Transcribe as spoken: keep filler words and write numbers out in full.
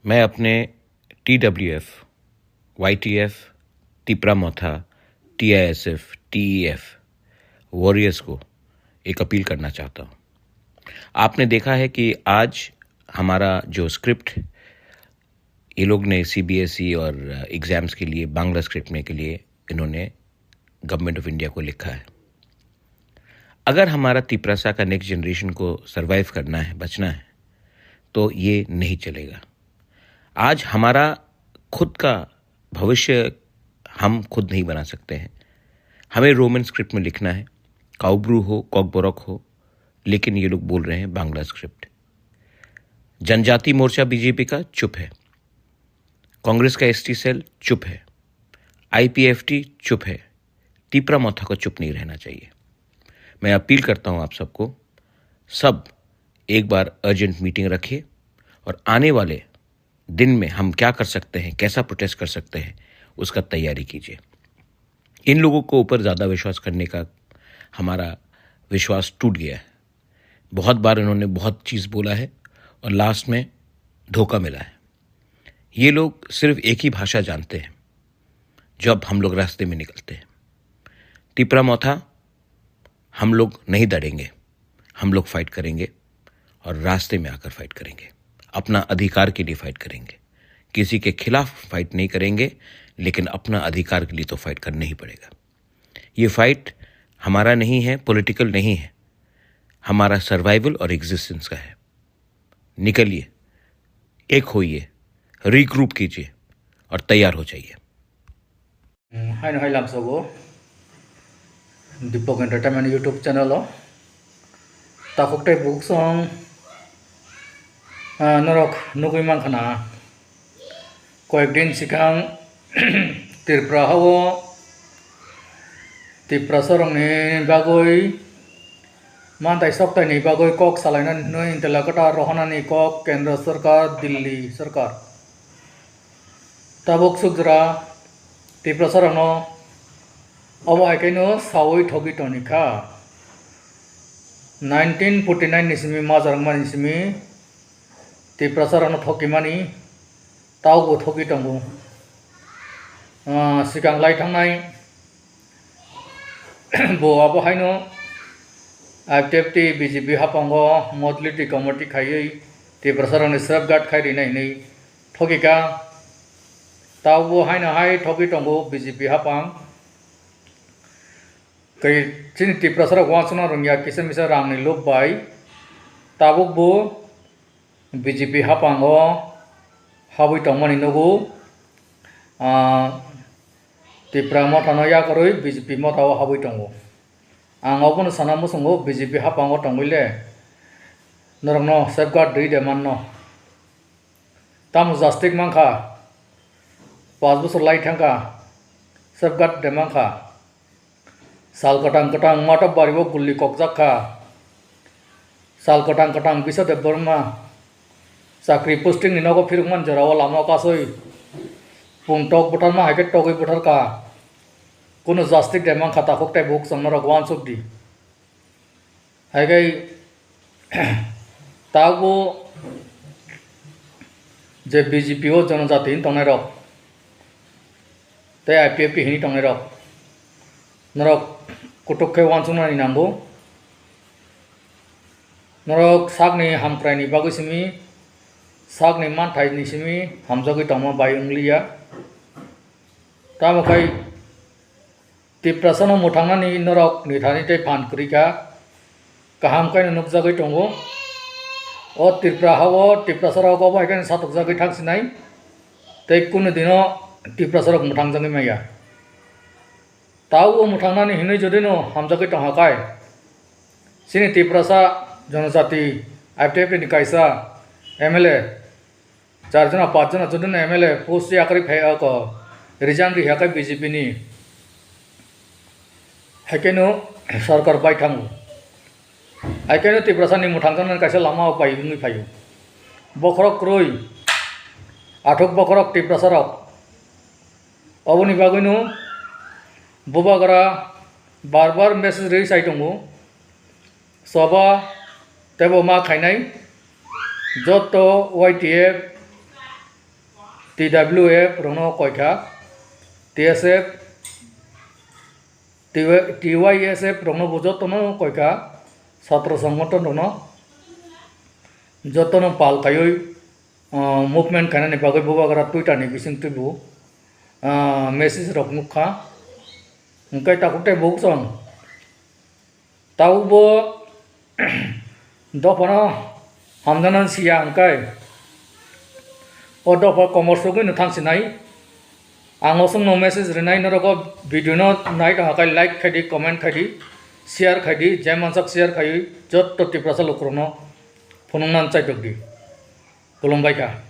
मैं अपने TWF, YTF, Tipra मोथा, टीआईएसएफ, टीईएफ वॉरियर्स को एक अपील करना चाहता हूँ। आपने देखा है कि आज हमारा जो स्क्रिप्ट ये लोग ने सीबीएसई और एग्जाम्स के लिए बांग्ला स्क्रिप्ट में के लिए इन्होंने गवर्नमेंट ऑफ इंडिया को लिखा है। अगर हमारा तिपरासा का नेक्स्ट जनरेशन को सरवाइव करना है, बचना है, तो ये नहीं चलेगा। आज हमारा खुद का भविष्य हम खुद नहीं बना सकते हैं। हमें रोमन स्क्रिप्ट में लिखना है, काउब्रू हो, कॉकबोरक हो, लेकिन ये लोग बोल रहे हैं बांग्ला स्क्रिप्ट। जनजाति मोर्चा बीजेपी का चुप है, कांग्रेस का एसटी सेल चुप है, आईपीएफटी चुप है, तिपरा मोथा को चुप नहीं रहना चाहिए। मैं अपील करता हूँ आप सबको, सब एक बार अर्जेंट मीटिंग रखिए और आने वाले दिन में हम क्या कर सकते हैं, कैसा प्रोटेस्ट कर सकते हैं, उसका तैयारी कीजिए। इन लोगों को ऊपर ज़्यादा विश्वास करने का हमारा विश्वास टूट गया है। बहुत बार इन्होंने बहुत चीज़ बोला है और लास्ट में धोखा मिला है। ये लोग सिर्फ एक ही भाषा जानते हैं, जब हम लोग रास्ते में निकलते हैं। तिपरा मोथा, हम लोग नहीं डरेंगे, हम लोग फाइट करेंगे और रास्ते में आकर फाइट करेंगे, अपना अधिकार के लिए फाइट करेंगे। किसी के खिलाफ फाइट नहीं करेंगे, लेकिन अपना अधिकार के लिए तो फाइट करना ही पड़ेगा। ये फाइट हमारा नहीं है, पॉलिटिकल नहीं है, हमारा सर्वाइवल और एग्जिस्टेंस का है। निकलिए, एक होइए, रीग्रुप कीजिए और तैयार हो जाइए। Haino hai lamsogo Deepak Entertainment YouTube channel o takhuk tei bukhuk song, ah, norok nugwi mankha na. Koyek din sikang Tripura hao Tiprasa rokni bagwi mantai soktaini bagwi kok salainani hwnwi Intelakata rohonani kok Kendra Sarkar, Delhi Sarkar. Tabuk sukjora Tiprasa rokno obo hai khe no sawi thogwi toni kha. Nineteen forty nine ni simi majra wngmani simi Tiprasa rokno thokimani taubo thogwi tongo. Ah, sikang lai thangnai bo abo haino I P F T B J P hapango modality committee khaiwi Tiprasa rokni safeguard khai rina hinwi thogika. Taubo haino hai thogwi tongo B J P hapang. Tei chini Tiprasa rok uansukna rwngya kisa misa rangni lob bai tabuk bo B J P hapango habwi tongmani nugo. Ah, Tipra mothano yakarwi B J P mothao habwi tongo. Ang obono sana muchungo B J P hapango tongwi le norokno safeguard rwi de manno. Tamo justice mankha, panch bochor lai thangkha, safeguard de mankha. Sal kwtang kwtang Mathabari o gulli kokjak kha. Sal kwtang kwtang Biswa Debbarma chakri posting ni nogo phirokmani jora o lama o kasui pung tok bwtharma hai khe togwi bwthar kha. Kunu justice de mankha takhuk tei bukhuk chwng norok uansuk di. Hai khe tabuk je B J P o jonojati hini tongnai rok tei I P F T hini tongnai rok norok kutuk khe uansuknani nango. Norok sakni hamkraini bagwi simi, sakni manthaini simi hamjagwi tongma bai wng liya. Tamo khai Tiprasano mwthangnani norok ni thani tei phan kwrwi kha. Kaham khe no nukjagwi tongo. O Tripura ha-o Tiprasa rok obo hai khe satokjagwi thang sinai. Tei kunu dino Tiprasa rok mwthangjagwi maya. Tao o mwthangnani hinwi jodi no hamjagwi tongha kai. Chini Tiprasa Jonojati I P F T ni kaisa M L A char jona, panch jona, jodi no M L A post yakarwi phai ako resign ri hakai B J P ni. Haikhe no sarkar bai thango. Haikhe no Tiprasa ni mwthang jona kaisa lama o bai wngwi phaio. Bokhorok kwrwi, athuk bokhorok Tiprasa rok. Oboni bagwi no bubagra bar bar message rwi sai tongo. Soba tebo ma khainai joto Y T F, T W F rokno koikha, T S F, T Y S F rokno bo jotono koikha, satro songothon rokno jotono pal kaiwi, ah, movement khainani bagwi bubagra Twitter ni bisingtwi bo, ah, message rok nukha. Hwnkhe takhuk tei bukhuk song. Tabukbo dophano hamjaknani siya hwnkhe, o dopha komor sugwino thangsinai. Ang o chwngno message rinai, norok o video no nai tongkha khe like khaidi, comment khaidi, share khaidi, je mansak share khaiwi jotto Tiprasa lukurokno phunuknani chaitokdi. Khulumbaikha.